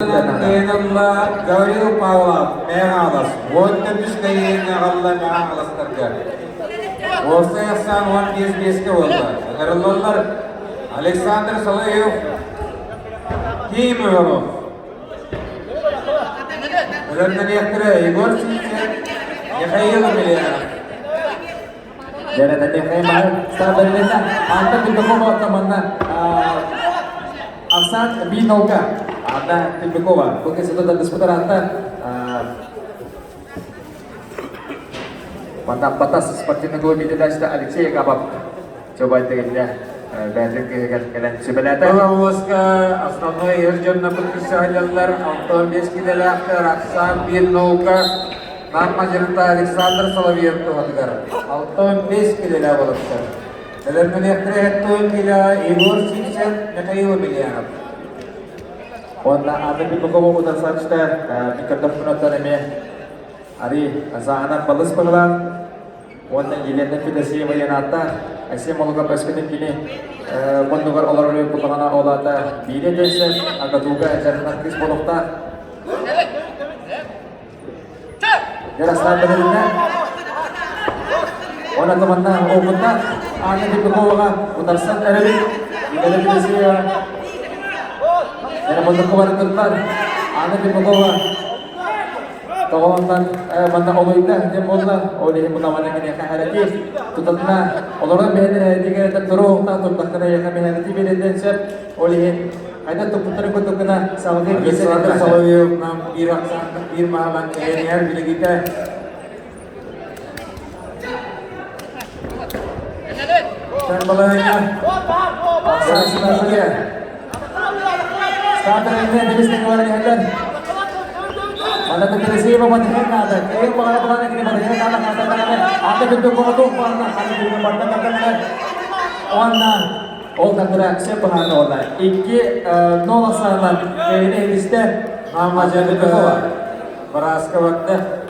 Кыайынылла Гаврил Павлов, Мэҥэ 14 кыайыыны аҕалла Мэҥэ Хаҥаластарга. Уопсай ахсаан 15 биэскэ буолла. Ыҥырыллаллар Александр Соловьев, Ким Иванов. Өлөрдениэхтэрэ Егор Сивцев, Михаил Емельянов. Антон Петухова манна Арсан Бинолга Анна Тельбекова бу кесето тардыспытар атта Манна Батас спортивный клуб передачата Алексей Якобов Чобайтыгыння бэйэтин кыһыгар кэлэн сүбэлээтэ. Улууска основной эр дьонно кыттыһаллар 65 килэлээхтэр Оксан Бинолга Нам мадьырыта Александр Соловьев туһатыгар 65 килэлээх болуттар. Бэлэмнэниэхтэрэ 70 килэ Егор Сивцев, Михаил Емельянов. Уонна Анна Петухова утарсааччыта Микродовкуноттан эмиэ Ари Азаанан балыс быһылаан уонна Елена Федосеева Яната Айсен Молоков өскөтүн кини муннугар олорор буллаҕына ол аата биирэ дэсэ Агатуга дьарыктанар кыыс буолуохтаах. Ярослав Бэдэринэ Уонна манна опытна Анна Петуховаҕа утарсан эрэбит. Елена Федосеева Эрэ муннукка барытыллар. Анна Петухова тоҕоонтон манна олуйда диэн буолла. Ол иһин мунамана киниэхэ хэрэти тутатына олорон бэйэтин эһэтигэр туруохтаах турдахтара эйиэхэ мэһэрити биэрэллэн сөп. Ол иһин хайдах туппуттарын курдук гына салгыы Александр Соловьев нам биир ахсааннык биир маһалан кэһэниһэр билигитэ. Балайна Ол тандыра сөп быһаарыы буолла. 2-0 ахсаанынан кэһини иһитистэ. Нам мадьарыта Барааска барда.